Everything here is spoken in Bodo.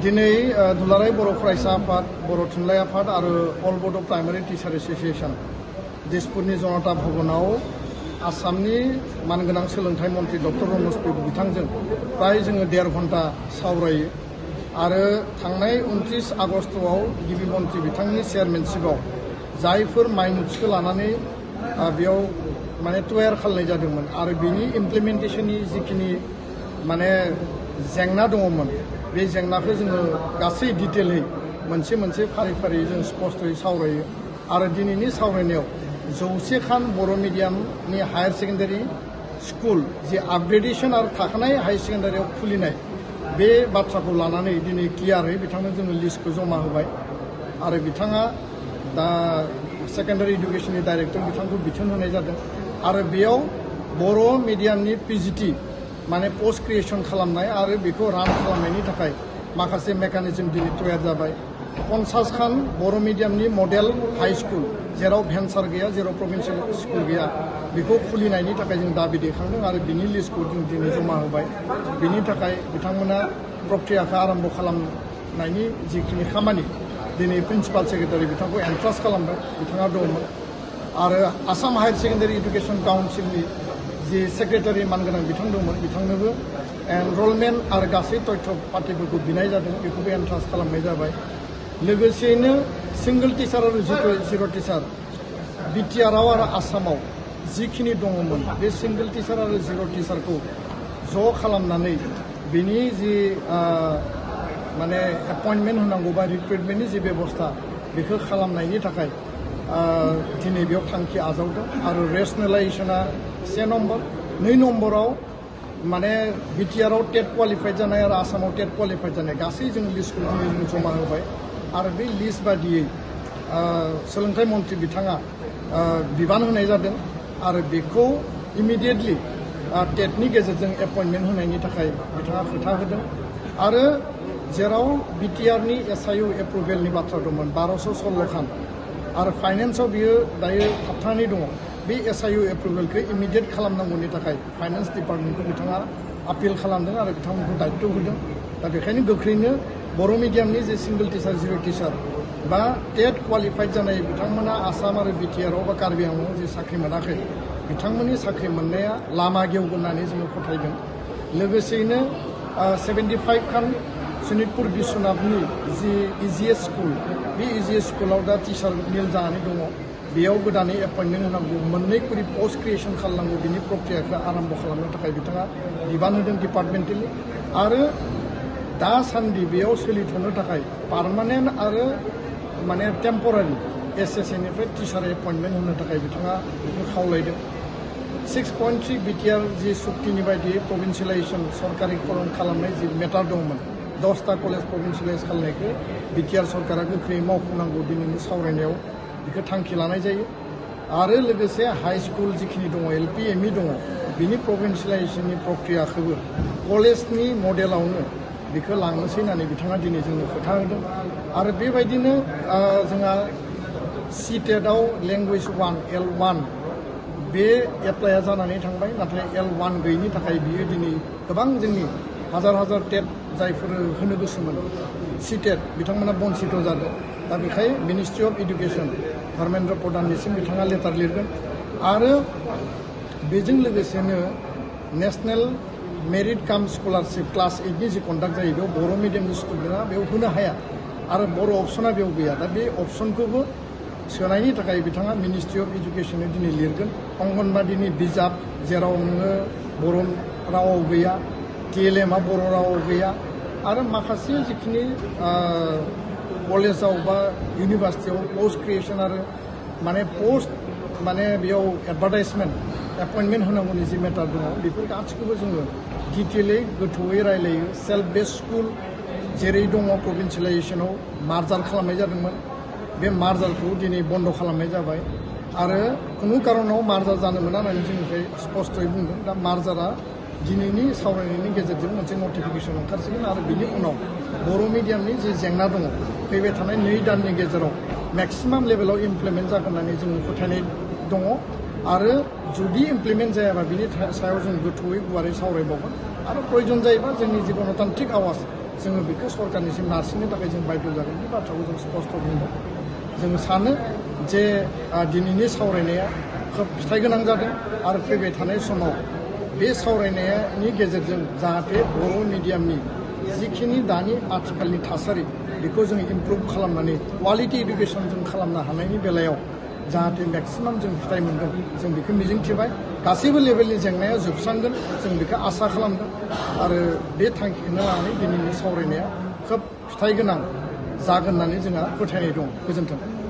दिनै दुलाराय बर' फरायसा आफाद बर' थुनलाइ आफाद आरो अल बड' प्राइमारि टिचार एस'सिएशन दिसपुरनि जन'ता भवनाव आसामनि मानगोनां सोलोंथाइ मन्त्रि डक्टर रमेश पेगु बिथांजों प्राय जोङो 1.5 घन्टा सावरायो आरो थांनाय 29 आगस्तआव गिबि मन्त्रि बिथांनि चेयारमेनशिपआव जायफोर माइनट्सखौ लानानै बेयाव माने तयार खालामनाय जादोंमोन आरो बिनि इमप्लिमेन्टेशननि जिखिनि माने जेंना दङमोन बे जेंनाखौ जोङो गासै डिटेलै मोनसे मोनसे फारि फारि जों स्पष्टयै सावरायो आरो दिनैनि सावरायनायाव 100 खान बर' मिडियामनि हायार सेकेन्डारि स्कुल जि आपग्रेडेशन आरो थाखानाय हायार सेकेन्डारियाव खुलिनाय बे बाथ्राखौ लानानै दिनै क्लियारै बिथांनो जोङो लिस्टखौ जमा होबाय आरो बिथाङा दा सेकेन्डारि इडुकेशननि डाइरेक्टर बिथांखौ बिथोन होनाय जादों आरो बेयाव बर' मिडियामनि पिजिटि माने पोस्ट क्रिएशन खालामनाय आरो बेखौ रान खालामनायनि थाखाय माखासे मेकानिजम दिनै तयार जाबाय 50 खान बर' मिडियामनि मडेल हाई स्कुल जेराव भेन्सार गैया जेराव प्रभिन्सियेल स्कुल गैया बेखौ खुलिनायनि थाखाय जों दाबि दैखांदों आरो बिनि लिस्टखौ जों दिनै जमा होबाय बिनि थाखाय बिथांमोना प्रक्रियाखौ आरम्भ खालामनायनि जिखिनि खामानि दिनै प्रिन्सिपाल सेक्रेटारि बिथांखौ एन्ट्रास्ट खालामबाय बिथाङा दंमोन आरो आसाम हायार सेकेन्डारि इडुकेशन काउन्सिलनि जि सेक्रेटारि मानगोनां बिथां दंमोन बिथांनोबो एनरलमेन्ट आरो गासै तथ्य पार्टिफोरखौ बिनाय जादों बेखौबो एन्ट्रास्ट खालामनाय जाबाय लोगोसेयैनो सिंगल टिचार आरो जिर' टिचार बिटिआरआव आरो आसामाव जिखिनि दङमोन बे सिंगल टिचार आरो जिर' टिचारखौ ज' खालामनानै बिनि जि माने एपइन्टमेन्ट होनांगौ बा रिक्रुइटमेन्टनि जि बेबस्था बेखौ खालामनायनि थाखाय दिनै बेयाव थांखि आजावदों आरो रेसनेलाइजेसना 1 नम्बर 2 नम्बराव माने बिटिआरआव टेट क्वालिफाइड जानाय आरो आसामाव टेट क्वालिफाइड जानाय गासै जों लिस्टखौ जों जमा होबाय आरो बे लिस्ट बादियै सोलोंथाइ मन्त्रि बिथाङा बिबान होनाय जादों आरो बेखौ इमिडियेटलि टेटनि गेजेरजों एपइन्टमेन्ट होनायनि थाखाय बिथाङा खोथा होदों आरो जेराव बिटिआरनि एसआइउ एप्रुभेलनि बाथ्रा दंमोन 1216 खान आरो फाइनेन्सआव बियो दायो थाबथानानै दङ बे एसआइउ एप्रुभेलखौ इमिडियेट खालामनांगौनि थाखाय फाइनेन्स डिपार्टमेन्टखौ बिथाङा आपिल खालामदों आरो बिथांमोनखौ दायित्व होदों दा बेखायनो गोख्रैनो बर' मिडियामनि जे सिंगल टिचार जिर' टिचार बा टेट क्वालिफाइड जानाय बिथांमोना आसाम आरो बिटिआरआव बा कार्बि आंलंआव जे साख्रि मोनाखै बिथांमोननि साख्रि मोननाया लामा गेवगोन होननानै जोङो फोथायदों लोगोसेयैनो 75 खान सनितपुर बिश्वनाथनि जि इजिएस स्कुल बे इजिएस स्कुलाव दा टिचार मिल जानानै दङ बेयाव गोदानै एपइन्टमेन्ट होनांगौ 2 कोरि पोस्ट क्रिएशन खालामनांगौ बिनि प्रक्रियाखौ आरम्भ खालामनो थाखाय बिथाङा बिबान होदों डिपार्टमेन्टेलि आरो दासान्दि बेयाव सोलिथ'नो थाखाय पार्मानेन्ट आरो माने टेम्परारि एसएसएनिफ्राय टिचार एपइन्टमेन्ट होनो थाखाय बिथाङा बेखौ खावलायदों 6.3 बिटिआर जि सुक्तिनि बायदियै प्रभिन्सियेलाइजेसन सरकारिकरण खालामनाय जि मेटार दंमोन 10टा कलेज प्रभिन्सियेलाइज खालामनायखौ बिटिआर सरकारा गोख्रैयै मावफुंनांगौ दिनैनि सावरायनायाव बेखौ थांखि लानाय जायो आरो लोगोसे हाई स्कुल जिखिनि दङ एलपि एमइ दङ बिनि प्रभिन्सियेलाइजेसननि प्रक्रियाखौबो कलेजनि मडेलावनो बेखौ लांनोसै होननानै बिथाङा दिनै जोंनो खोथा होदों आरो बेबायदिनो जोंहा सिटेटआव लेंगुवेज 1 L1 बे एप्लाइआ जानानै थांबाय नाथाय L1 गैयिनि थाखाय बियो दिनै गोबां जोंनि हाजार टेट जायफोर होनो गोसोमोन सिटेट बिथांमोना बन्सित जादों दा बेखाय मिनिस्ट्रि अफ इडुकेसन धर्मेन्द्र प्रधाननिसिम बिथाङा लेटार लिरगोन आरो बेजों लोगोसेनो नेशनेल मेरिट काम स्कलारशिप क्लास 8 नि जि कन्डाक्ट जायो बेयाव बर' मिडियामनि स्टुडेन्टआ बेयाव होनो हाया आरो बर' अपसना बेयाव गैया दा बे अपसनखौबो सोनायनि थाखाय बिथाङा मिनिस्ट्रि अफ इडुकेसननो दिनै लिरगोन अंगनबादिनि बिजाब जेराव नोङो बर' रावाव गैया TLMआ बर' रावाव गैया आरो माखासे जिखिनि कलेजाव बा इउनिभार्सिटियाव पोस्ट क्रिएशन आरो माने पोस्ट माने बेयाव एडभार्टाइजमेन्ट एपइन्टमेन्ट होनांगौनि जि मेटार दङ बेफोर गासिखौबो जोङो डिटेलै गोथौयै रायलायो सेल्फ बेस्ड स्कुल जेरै दङ प्रभिन्सियेलाइजेसनाव मार्जार खालामनाय जादोंमोन बे मार्जारखौ दिनै बन्द खालामनाय जाबाय आरो खुनु कारनाव मार्जार जानो मोना होननानै जोंनिफ्राय स्पष्टयै बुंदों दा मार्जारा दिनैनि सावरायनायनि गेजेरजों मोनसे नटिफिकेसन ओंखारसिगोन आरो बिनि उनाव बर' मिडियामनि जि जेंना दङ फैबाय थानाय 2 दाननि गेजेराव मेक्सिमाम लेभेलाव इमप्लिमेन्ट जागोन होननानै जों फोथायनाय दङ आरो जुदि इमप्लिमेन्ट जायाबा बिनि सायाव जों गोथौयै गुवारै सावरायबावगोन आरो प्रयोजन जायोबा जोंनि जि गणतान्त्रिक आवाज जोङो बेखौ सरकारनिसिम नारसिननो थाखाय जों बायद' जागोन बे बाथ्राखौ जों स्पष्ट बुंदों जों सानो जे दिनैनि सावरायनाया खोब फिथाइ गोनां जादों आरो फैबाय थानाय समाव बे सावरायनायनि गेजेरजों जाहाथे बर' मिडियामनि जिखिनि दानि आथिखालनि थासारि बेखौ जों इमप्रुभ खालामनानै क्वालिटि इडुकेसन जों खालामनो हानायनि बेलायाव जाहाथे मेक्सिमाम जों फिथाइ मोनगोन जों बेखौ मिजिंथिबाय गासैबो लेभेलनि जेंनाया जोबस्रांगोन जों बेखौ आसा खालामदों आरो बे थांखिखौनो लानानै दिनैनि सावरायनाया खोब फिथाइ गोनां जागोन होननानै जोंहा फोथायनाय दं। गोजोन्थों।